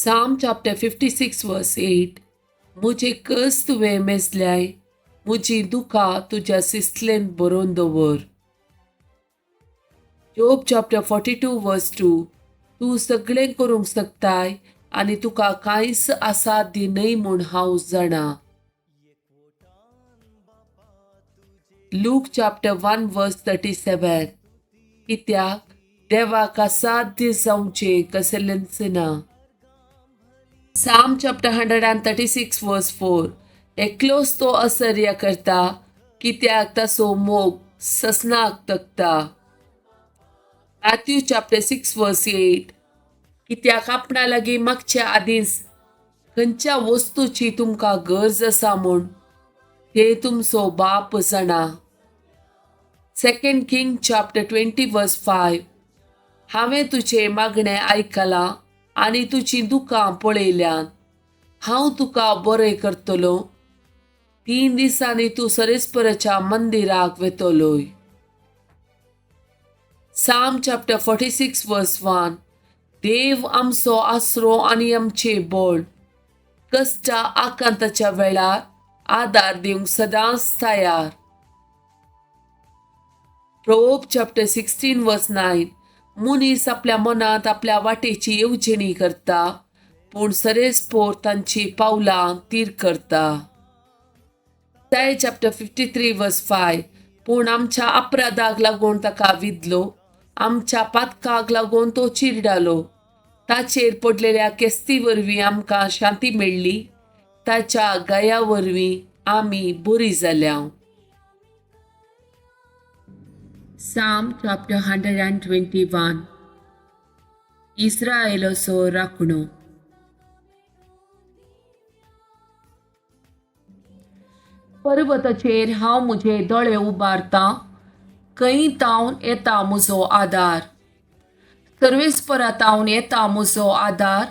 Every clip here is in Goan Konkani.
Psalm chapter 56 verse 8. म्हजे कस तुवें मेजल्याय, म्हजी दुखां तुज्या सिसलेन बरोवन दवर. Job chapter 42 verse 2. तूं सगळें करूंक शकताय आनी तुका कांयच असाध्य न्हय म्हूण हांव जाणा. Luke chapter 1 verse 37. कित्याक देवाक असाध्य जावचें कसलेंच ना. Psalm chapter 136 verse 4. एकलोच तो असर्य करता, कित्याक ताचो मोग ससनाक तकता. Matthew chapter 6 verse 8. कित्याक आपणा लागीं मागच्या आदींच खंयच्या वस्तूची तुमकां गरज आसा म्हूण ते तुमचो बाप जाणा. Second King chapter 20 verse 5. हांवें तुजें मागणें आयकलां आनी तुजीं दुकां पळयल्यात. हांव तुका बरें करतलो. 3 दिसांनी तूं सरेस्पराच्या मंदिराक वेतलोय. Psalm chapter 46 verse 1. देव आमचो आसरो आनी आमचें बळ, कश्टा आकांताच्या वेळार आदार दिवंक सदांच तयार. Proverb chapter 16 verse 9. मनीस आपल्या मनांत आपल्या वाटेची येवजणी करता, पूण सरेस्पोर तांची पावलां तीर करता. Isaiah chapter 53 verse 5. पूण आमच्या अपराधाक लागून ताका विदलो, आमच्या पातकाक लागून तो चिरडालो. ताचेर पडलेल्या केस्ती वरवीं आमकां शांती मेळ्ळी, ताच्या गया वरवीं आमी बरी जाल्या. Psalm chapter 121. इस्रायलाचो राखणो. पर्वताचेर हांव म्हजे दोळे उबारतां, खंय तावन येता म्हजो आदार? सर्वेस्परा तावन येता म्हजो आदार.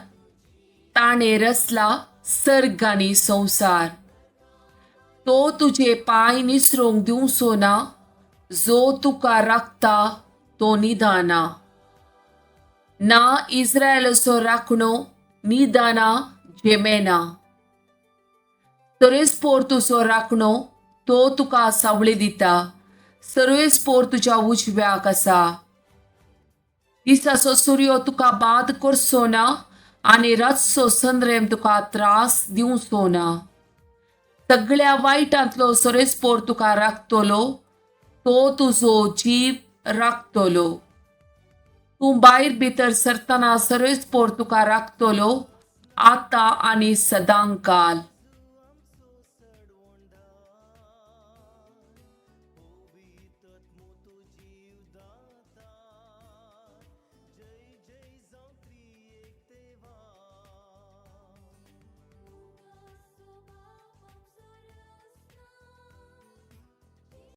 ताणें रचला सर्ग आनी संवसार. तो तुजे पांय निसरूंक दिवचो ना, जो तुका राखता तो निदाना. ना इस्रायलाचो राखणो निदाना जेमेना. सर्वेस्पोर तुजो राखणो, तो तुका सावळी दिता. सर्वेस्पोर तुज्या उजव्याक आसा. दिसाचो सुर्यो तुका बाद करचो ना आनी रातचो संद्रेम तुका त्रास दिवचो ना. सगळ्या वायटांतलो सर्वेस्पोर तुका राखतलो, तो तुजो जीव राखतलो. तूं भायर भितर सरतना सर्वेस्पोर तुका राखतलो, आतां आनी सदांकाल.